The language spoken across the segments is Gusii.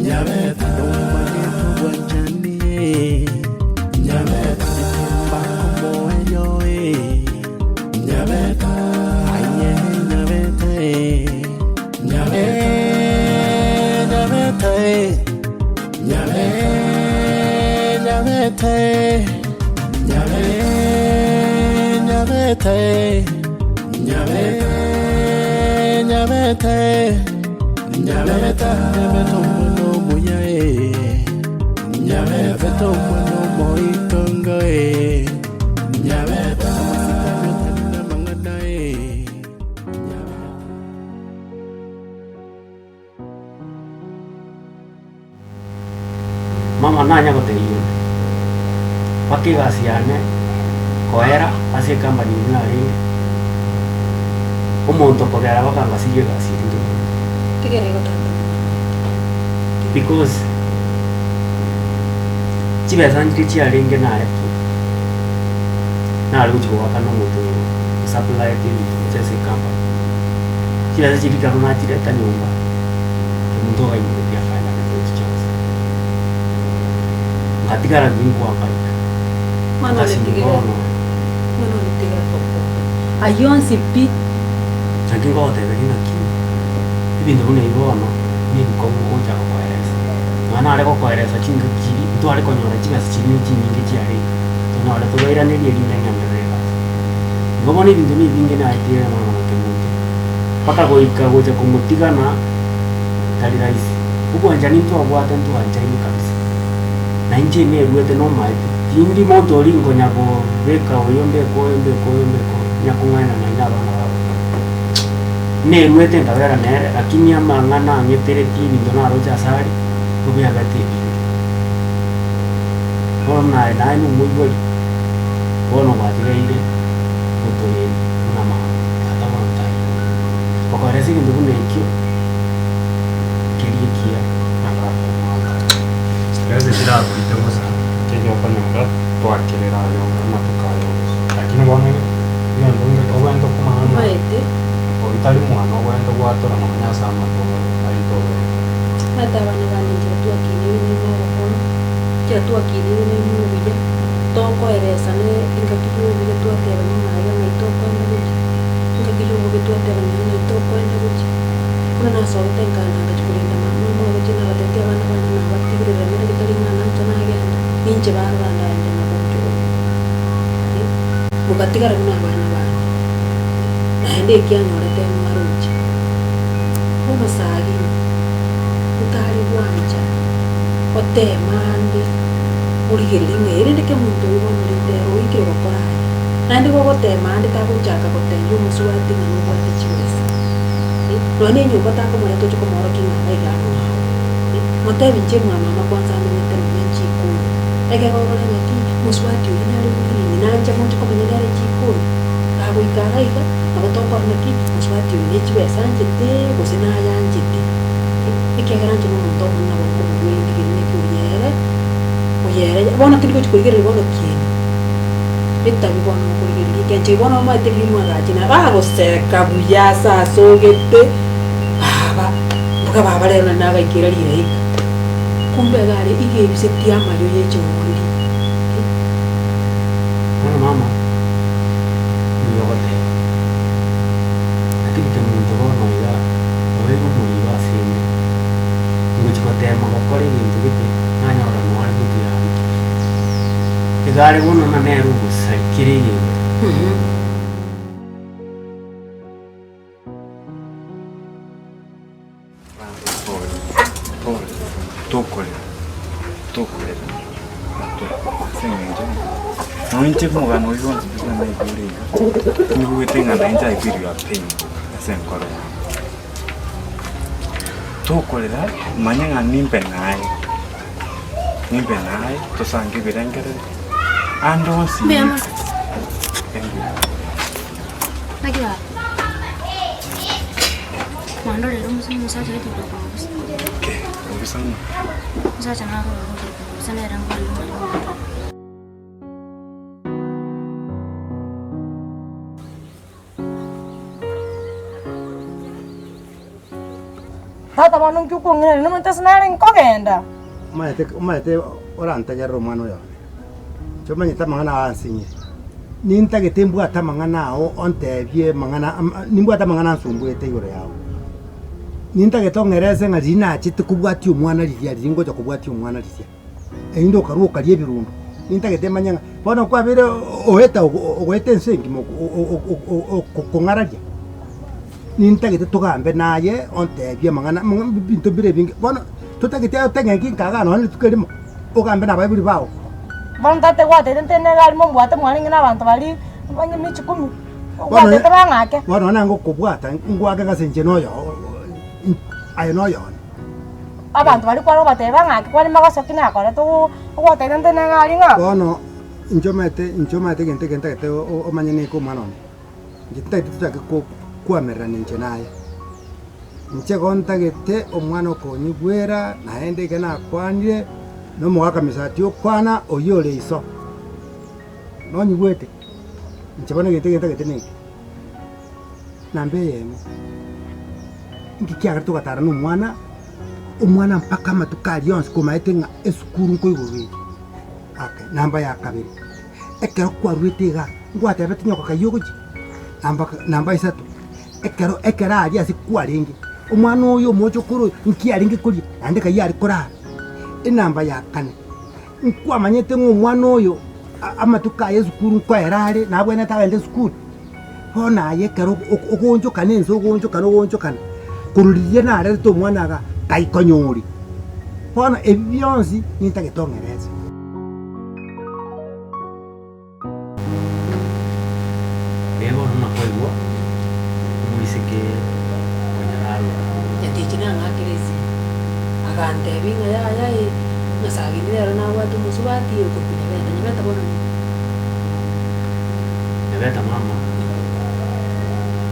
Nyabeta Nomanyete obwanchani Nyabeta Mbakomoerio Nyabeta Aye Nyabeta Nyabeta Nyabeta Nyabeta Nyabeta Nyabeta Nyabeta Nyabeta Nyabeta omwana omuya eh. Nyabeta omwana omoitongo eh. Nyabeta amasikani otari namang'ana eh. Nyabeta. Mama nanya gotebia onde, mpaka egasi yane koera ase ecompany eywo narenge, omonto okogera bakangasiria egasi eria ndore. Tigera igo tata omwana oito. Because chibesa nchiria chiarenge naetwe, nare gochia goakana omonto osupplyete ebinto gochia ase ecompany, chibesa chiria ekero nachireta nyomba. Omonto okaimogetie akaenda agachia chionsi. Ngatigara ginkoangaika. Mwana one Ngasinywa tigera bono. mwana one tigera gokwana. Ayio onsi pi. Naki ngogoteberia ng'aki, ebinto buna ebi bono, nebikong'u gocha gokoeresa. Nonya nare gokoeresa chingaki chiria, ntware konyora chibesa chiria ne chinyinge chiarenge, tonyore tobairanerie erinde ng'enderere egasi. Igo bono ebinto na ebinge naetire mama na kemunto, mpaka goika gocha komotigana. Tari rahisi. Obwanchani ntwabwate ntwanchaine kabisa. Na inche neruete nomaete, tindi monto oria nkonya kobeka oyo mbeke oyo mbeke oyo mbeke oyo, onya kong'aina naende abana babo. Neruete nkabera nere, lakini amang'ana ang'eteretie ebinto naroche ase are, obiabete ebinge. Bono naye naye nomoibori, bono gwatigaire gotorenda buna mama, tata bono taiyo. Okoeresa egento buna ekio. Keria ekiya Agakomwaka. Stress chirakorite bosa, keri okonyora twakerera aye amatuko aya onsi. Lakini bono egento nge obwenerete komanya ng'a Omanyete. oyio tari mwana obwenerete gwatora nonya ase amato aito obere. Omanyete abana bande inchera twakinire nigo obokong'u, inchera twakinire nainwe obuya, tokoeresana engaki ya obuya twatebana ng'a aiga ng'ai tokoenda gochia, engaki ya obobe twatebana ng'ai tokoenda gochia. Buna nasogete nkagenda ngachia korenda mama omwabo nabatebetie abana bane nabatigire remera ritari ng'a nanche nagenda, ninche barora ndaende nabo gochia korwa. Mogatigara buna abana bane, naende ekianyorete mwaroche. Bono sagini, otare gwancha oteme ande origererie ng'a erende kemonto oyo bono rende ere oikire gokora aya. Naende gogotema ande tagochaka gotebia omosubati ng'a nobwate chibesa. Nonya na enyomba takomoreta oche komoorokia ng'a iga iga mwao. Motebi inche mwa mama kwanza amenyete nonya chikoni. Ekero orore ng'aki mosubati oyio nare green nanche moche komenya nere chikoni. Kagoika iga iga nabo tokora naki mosubati oyo ne chibesa anchete gose nayanchete. Ekiagera inche nomonto omonene nabo nkomorua endigiri naki oyere oyere bono tindi gochi korigereria bono kieni. Etabi bono nkorigereria ekiancha bono omanyete riria mwagache na bagoseka buya ase asogete baba, mbuga baba rero nari nagaikera rilaika. Kumbe iga are iga ebisetie amayo ye ching'ondi. Bono mama, mbuya ogoteba, lakini kemonto bono iga obeire omoribo ase inde, ngochia gotema gokora egento gete, nanyora noare motwe yane. Iga are bono ng'a nere ogosaria kera egento. Pole, pole, tokorera, tokorera, ase eng'encho ng'a nonya inche omogano oyio bwonsi pi buna naigure iga, nigwete ng'a nainche I feel your pain ase enkoro yane. Tokorera, manya ng'a nimbe naye. Nimbe naye, tosange ebirengererio, ande onsi Mbuya mono. Engiya. Naki baba? Mwandorere omosa omosacha gete okorokwa Mobisa. Okay, Mobisa ng'o? Omosacha nakorokwa okorokwa Mobisa nere nkorire omwalimu omonto. Tata bono nki okong'iraneria nomanyete ase nare nkogenda? Omanyete omanyete orantegerere omwana oyo one, inche omanyete amang'ana aya ansinyire, nintagete mbwate amang'ana ao ontebie amang'ana ama nimbwate amang'ana ansumbuete igoro yao. Nintagete ong'erese ng'a riria nachete kobwatia omwana riria riria ngocha kobwatia omwana riria, erinde okarwa okaria ebirundo, nintagete manye ng'a bono kwabeire oeta ogoeta ense engima okong'araria. Nintagete togambe naye ontebie amang'ana ebinto mbire ebinge, bono totagete oteng'enki nka igaa nonye rituko erimo, ogambe na abaibori bao. Bono tata gwatebete nte negari mombwate mwarenge na abanto baria banyene chikumi, gwatebete bang'ake. Bono nonye ngokobwata ngwake ng'a ase inche noyo aye noyone. Abanto baria kware kobatebia bang'ake kwani magoso ki nakorete ogwatebete nte negari ng'a. Bono inche omanyete inche omanyete egento eke ntagete omanye neke omwana one. Inche tintagete tochake koamererania inche naye. Inche igo ntagete omwana okonyigwera, naende iga nakwanire, na omogaka misati okwana, oyio ore iso. Nonyigwete? Inche bono egento eke ntagete neke. Namba eyemo, inki kiagera togatara na omwana, omwana mpaka amatuko aria onsi komaete ng'a esukuru nkoigorwa ere. Okay, namba ya kabere, ekero kwaruete igaa, ngwatebete nyoko kayio ogochia, namba namba isato, ekero ekero aria ase kwarenge, omwana oyo omochokoro oyo, nki arenge koria, naende kayio are korara. Enamba ya kane, nkwamanyete ng'a omwana oyo amatuko aye esukuru nkoera are, nabwenerete agende esukuru, bono aye ekero ogoonchokana ense ogoonchokana ogoonchokana, korwa riria narerete omwana igaa, kaikonyori. Bono ebi bionsi nintagete ong'erese. Ee bono nakoigwa omoiseke konya narora. Nyatichi nang'akere esimi, agantebia ng'a yaya ee, ng'a sagini rero nabwate omosubati okorokwa Nyabeta, Nyabeta bono ning'o? Nyabeta mama,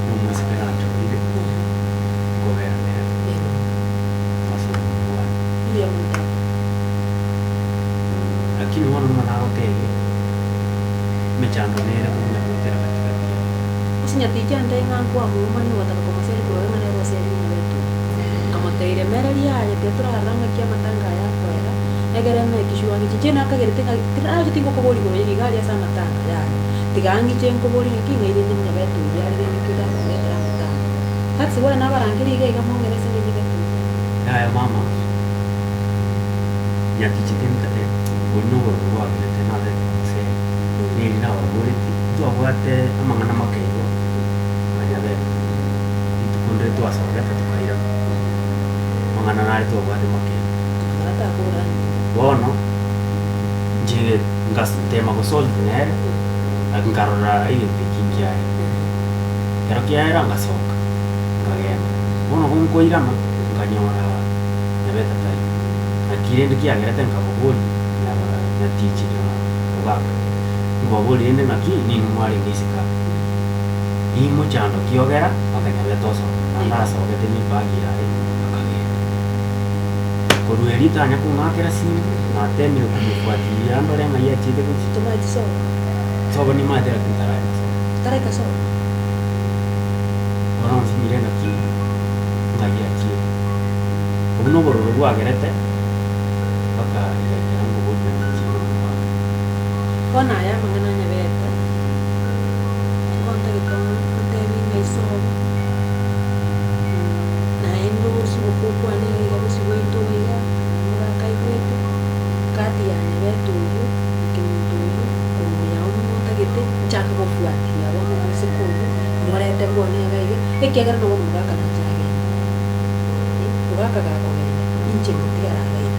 na omoiseke nachorire, nkobera nere, ase obogima bwane. Mbuya mono tata. Lakini bono buna nagotebia, emechando nere tokonya goetera gati gati yaito. Ase nyatichi antebie ng'a nkwamomba nigo ogotaka komoseria korwa ng'a nere oserie Nyabeta oyo. Nkamotebia remereria aye tiga torarora ng'aki amatanga aya akoera, egere make sure ng'iche. Inche nakagerete ng'a tinaroche tingokoboria igoro ya iga aria ase amatanga yaya. Tiga ng'iche nkoborie ng'aki ng'ai rende Nyabeta oyio are rende ki otakomoretera amatanga. That's why nabarangeria iga iga mong'ere ase ng'a Nyabeta oyio. Yaya mama, nyatichi tintete, oria nobororo bwagerete natete komoseria, neri nababoretie, ntwabwate amang'ana make igo, na Nyabeta, rituko ndire twasogete tokairana, amang'ana nare twabwate make igo. Bono, inche ngatema gosolve nere, nkarora egento ekio nkiaye, ekero kiaera ngasoka, nkagenda, bono gonkoirana, nkanyora Nyabeta taiyo. Naki rende kiagerete nkababoria nyatichi na mogaka, nkobaboria rende ng'aki ninwe mwarenge isiko aa? Imochando ki ogera mpaka Nyabeta osoka, naende asogete ne ebag yaye akagenda. Korwa erio tanya kong'akera simu, natemire komofuatilia ndore ng'ai achiete gochia. Tomaeti sobo? Sobo nimaete lakini taraika sobo. Taraika sobo? Bono nsinyire ng'aki ng'ai achiete. Obwo nobororo bwagerete mpaka igaikera nkoboria nyatichi na omogaka. Bono aya amang'ana anyabete, nigo ntagete ontebie ng'a isobo, naende obosuboka okwane iga iga bosio bwaito iga, omogaka aigwete, kati ya nyabete oyio, na kemunto oyio, korwa omoyao buna otagete, nchake gofuatilia bono omoiseke oyio, morete bwone iga iga, ekiagera nabo omogaka nache agende, mogaka gakogenda, inche ngotigara iga iga.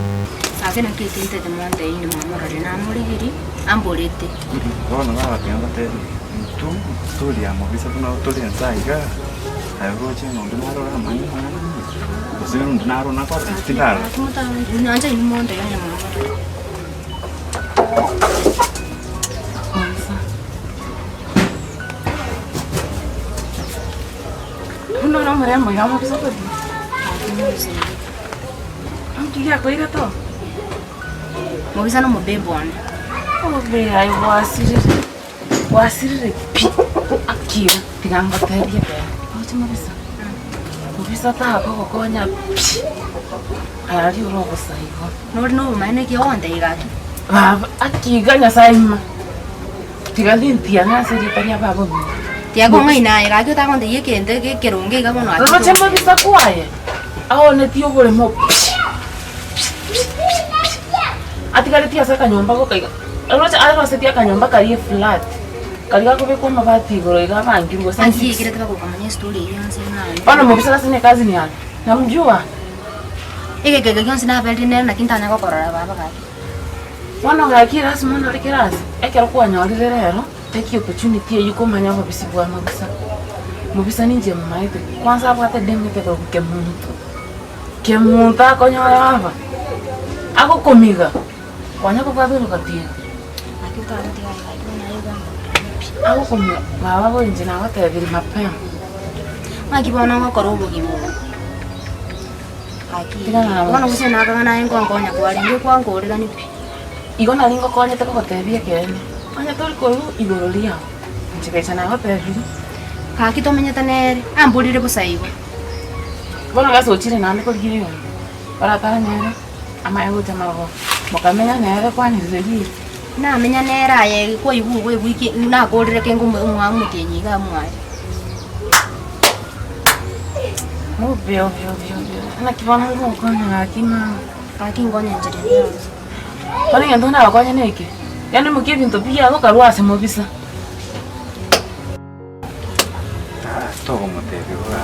Ake naki eke ntete montebi inwe mwamororire, namorigirie, amborete. Bono bagateba mbatebi, Intwe tori amo bisa buna tore ense aiga, aye oroche ng'a onde narore amanye amang'ana aya, gose onde naro nakore inche tindarora. Inche inwe montebi onye mwamororire. Buna ore omorembo iga amabisa okoria. Nki giakoirete oo? Mobisa nomobebu one. Obe aye gwasirire, gwasirire pi! Akio, tiga ngotebie ekeene. Oche mobisa. Mobisa takogokonya pi, aye aria ore obosa igo. Nori nobomaene ki ogontebia gaki? Baba, aki iga Nyasae ima, tiga nintiane ase erieta ria baba omino. Tiga kong'aina aye gaki otagontebia egento eke ekeronge iga bono aki. Roche mobisa kwaye, aonetie oboremo pi, pi, pi, pi, pi, atigaretie ase akanyomba goka iga, roche arosetie akanyomba karia eflat. Karia gakobekwa amabati igoro iga abangirwe gose Anki chicks. ekere tibagokamanya estory eyio yonsi ng'a Bono mobisa ase ne cousin yane, namjua. Egeka eke gionsi naberire nere naki ntanya gokorora baba gaki. Bono gaki erasima onore kerasi, ekero kwanyorire rero, take opportunity eyio komanya obobisi bwa mobisa. Mobisa ninche momaete, kwanza abwate demu etekorokwa kemunto. Kemunto akonyora aba, agokomiga. Kwanya kobwata orogatiga. Agokumia baba bo inche nagotebirie mapema. Ng'aki bono ngokora obogima obo? Gaki Tiga nabo. bono gose nakang'a naye nkonkonya kwarenge kwankorerani pi. Igo nari ngokonyete kogotebia ekeene, onye tori korwa igoro riao, inche gecha nagotebirie. Gaki tomenyete nere, amborire bosa igo. Bono gose ochire naende korigia oyonde, oratare nere. Amanye gocha marogoba, mokamenya nere kwanirire riiri. Namenya nere aye kwaigwa igo ewiki nakorire kenge omwamu omotienyi iga mwaye. Obe obe obe obe naki bono ngokonya gaki mama. Gaki nkonye enchera ende yonsi. Bono egento nagokonye neke, yaani imokia ebinto biago okarwa ase mobisa. Togomotebia buna.